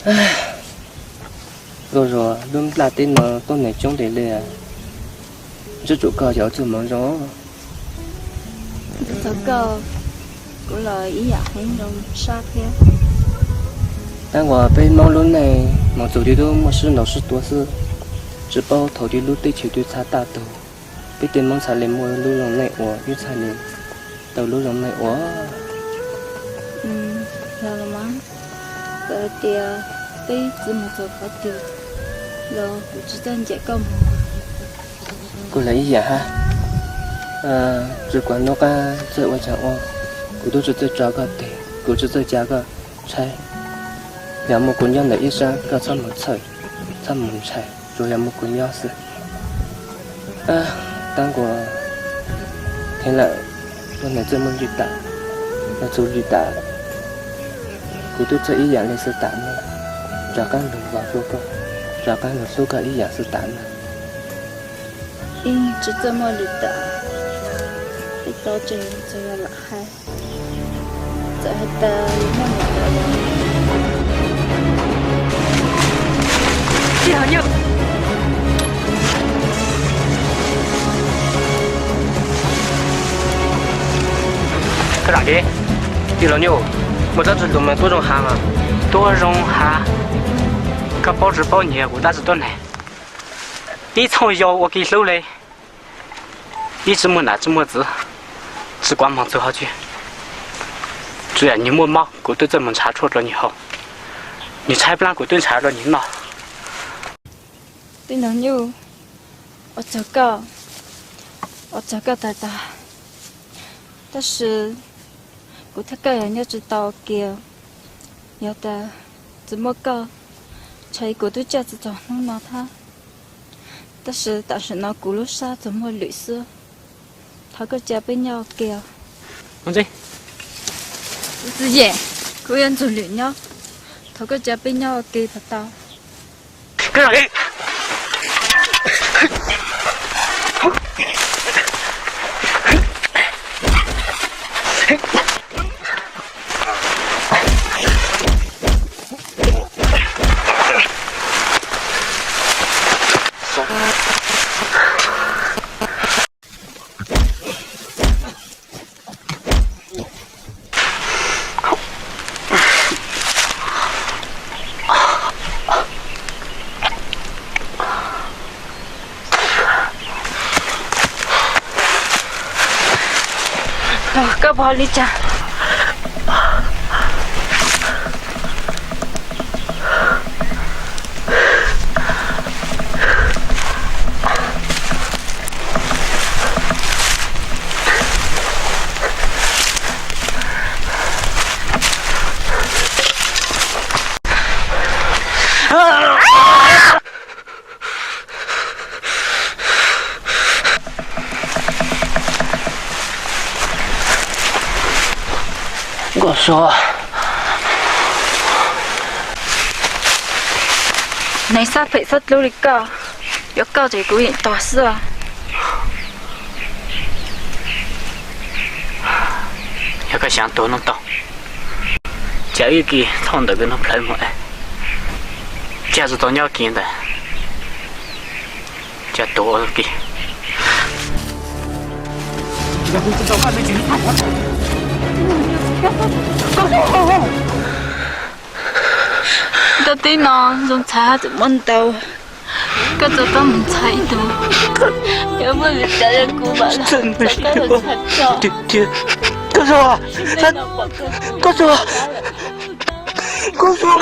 Nkauj Zuag, lub nplaj teb no tuab neeg coob ntev li, ntsib tsuas koj yog ua txuj moov zoo. Txog koj, kuv los ib yam heev zoo sab thiab. Tab uas peb Hmoob lub neej mus txug twg twb muaj sib ntaus sib tua xwb, tsis paub thaum twg lub teb chaws twb txhaj tag tug. Peb tej Hmoob txhaj li muaj lub zoo neej ua, wb txhaj li tau lub zoo neej ua. Yog los mas, txawm hais tias peb tsis mus txog qhov twg los kuv tsis txawj ncaim koj mus. Kuv los ib yam hab, tsis kuas nub qab txawj ua caag ua, kuv tub tsis txawj tso koj teg, kuv tsis txawj ca koj tshaib. Yog muaj kuv nyob ntawm ib sab koj txhob mus txhawj, txhob mus ntshai, tsuas yog muaj kuv nyob xwb. Tab uas kheev lawm, tuab neeg txawj muaj lwm tam, los txug lwm tam, kuv tub txawj ib yam li xwb tam no, rov qaab lug vam hlub koj, rov qaab lug hlub koj ib yam xwb tam no. Ib tug txawj muaj lwm tam, ib tug tseem txawj lam hais, txawm hais tas muaj lwm tam. Koj zaam kev, tij laug Nyuj, muaj dlaab tsi lug mas tuab zoo has mas. Tuab zoo has? Koj paub tsi paub nyias kuv dlaab tsi tuab neeg? Ib txhooj yau ua ke hlub le, ib tsi muaj nam tsi muaj txiv, tsi kuav moog txug hauv tsi, tsuas yog nwg muaj mob kuv twb txawj moog nrhav tshuaj rua nwg haus, nwg tshaib plab kuv twb nrhav rua nwg noj. Tij laug Nyuj, ua tsaug koj, ua tsaug koj tag tag. Tab sis kuv thiab koj yog nyob tsis tau ua ke, yog tas tsis muaj koj, ntshe kuv twb tsiaj tsis txog hnub no thiab. Tab sis tam sim no kuv lub sab tsuas muaj lwm xwb, thov koj cia peb nyob ua ke. Txiv Yem, kuv yuav nrug lwm nyob, thov koj cia peb nyob ua ke puas tau? Koj puas ua li cas? Nkauj Suav, neeg xab phem xab dlub li koj, yuav koj ces kuv yeej tuag xwb. Yog koj xaav tuag no tau, cas wb kis txhob ntawm kws no plhawv mus, cas tsis tau nyob kis ntawd, cas tuag ua kis. Ntaub teb no zoo ntxhais hab tseem muab ntau, koj txhob txhob mus ntxhais ib tug, yog muaj li cas yog kuv mam li txhob txhob mus ntxhais tso. Koj zoo, koj zoo, koj zoo.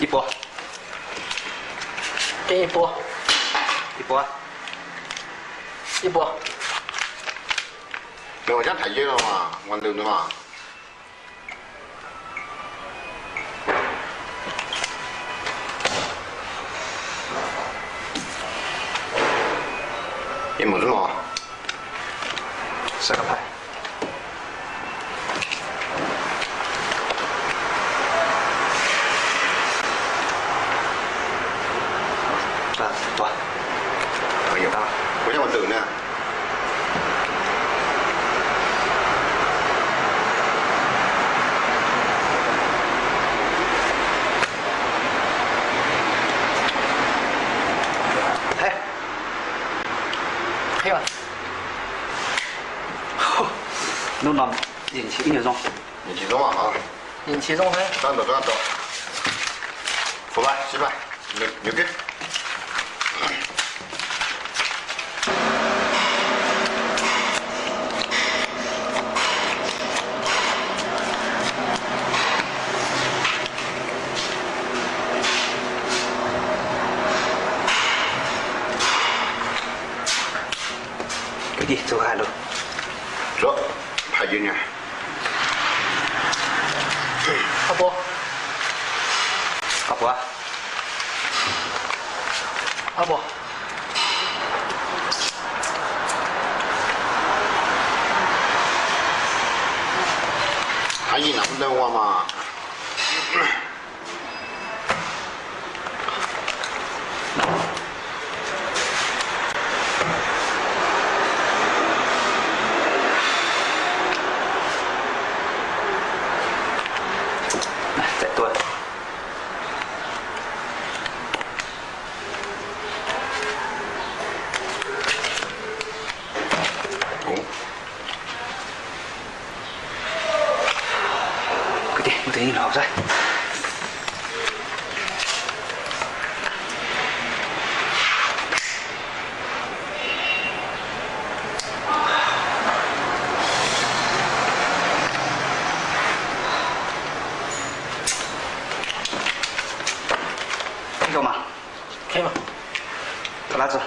Ib puas. Ib puas. Ib puas. Ib puas. Nws ua cab thaiv yeeb no mas ua ntws nws mas. Ib mus xwb mog. Kuv coj mus twm na. Hnub no yeej tsis ib nyuag zoo. Yeej tsis zoo, yeej tsis zoo thiab. Puas pab sib pab, nws kib. Kwv tij, txug hais lus. Txug, hais yus niam. Ab puas. Ab puas. Ab puas. Hais yus niam ua mas. Txawm tuaj. Kwv tij, mus twg yeej los xwb. Ib kauj mas. Tab lab tso.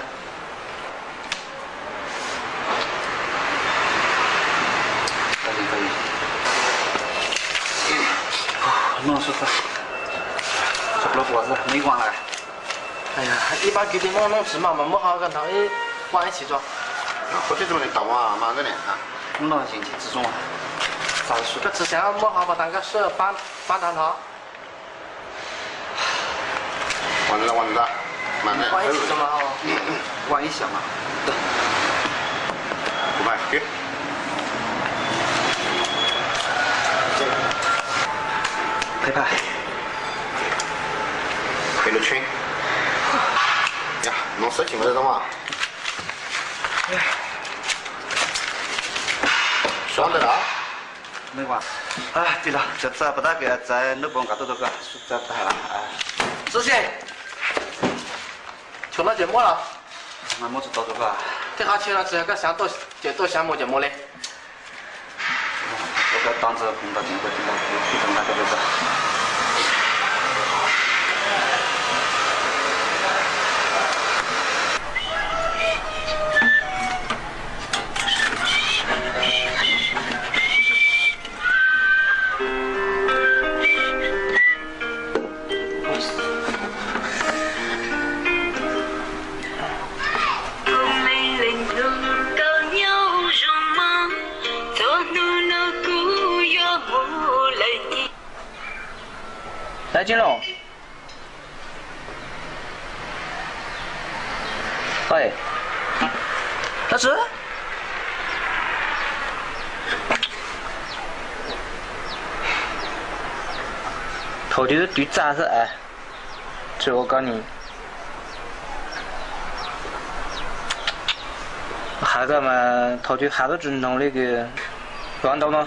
Noj xwb, txog plaub puas xwb, muaj ib vaj lawm. Ib pab kwv tij Hmoob Nub Tsis Maj mas muab ho koj nrog ib vaj ib txhis tso. Nub no yeej tsis zoo. Koj tsis xav muab ho pas tas koj sib pab nrog nrog. Peb pab. Peb lub tsheb. Yog, nov xwb tsis muaj zoo mas. Sov ntawd los? Tij laug, cov txaj puas tab kev txav nub puas nqa tuaj rau koj sub txaj tag los? Xub xej, chum no ces muab los. Muab tsis tau rau koj. Tej qhov tsheb no tsis yog koj xav tuaj ces tuaj, xav mus ces mus li. Tab tsis los. Tab sis thaum twg twb txaj xwb as. Tsis ua koj ni. Hav koj mas thaum twg hav twb tsis noog li kws vov ntau no.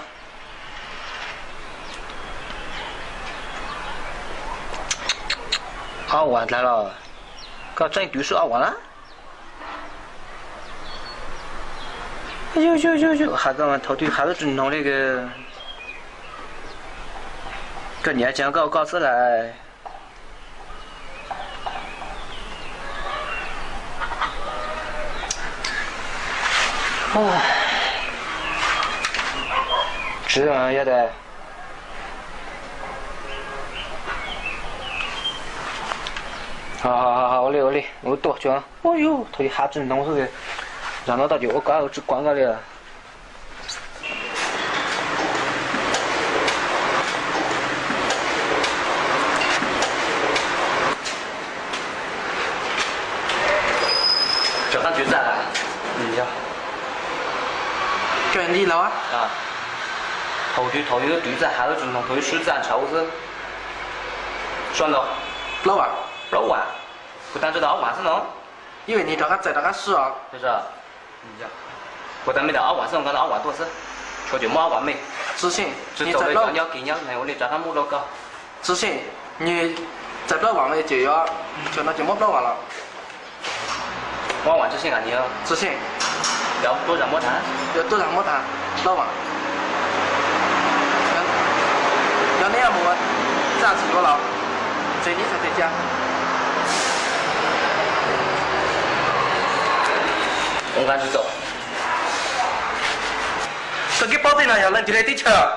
Ob vas ntag los? Koj tseem twv swb ob vas na. Yus yus yus yus, hav koj mas thaum twg hav twb tsis noog li kws. Koj niam tseem koj ua koj xwb lawm. Tsis yog tias, ua li ua li, wb tuaj tso. Ua yus thaum ub hav tsis ntoo xwb, zam no tau ces ua kab tsis kuav nkaus li. Rov qab twv txaj lawm. Yog. Koj ncig los? Thaum twg thaum yus twv txaj hav tsis ntoo, thaum yus swb txaj ntshav xwb. Sua ntau. Plaub vam. Plaub vam. Kuv tag ntshe tau ob vam xwb no. Ib vam ni rov qab txais rov qab swb os. Kuv tag me ntawm ob vam xwb, nqa ob vam tuaj xwb. Tshuav ces muab ob vam me. Tsis xyeej, tsis txaus li cov nyob kis nyob ua li rov qab muab rau koj. Tsis xyeej, nws txais plaub vam me ces yuav, tshuav no ces muab plaub vam los. Muab ob vam tsis xyeej, tsis xyeej. Yuav tuaj zam muab tag, yuav tuaj zam muab tag, plaub vam. Yog nej mus txaj tsis yuav los, txij ib txhais tes cia. Ua nqa tsis txaus. Koj twb paub tej no yog leej twg li teb chaws.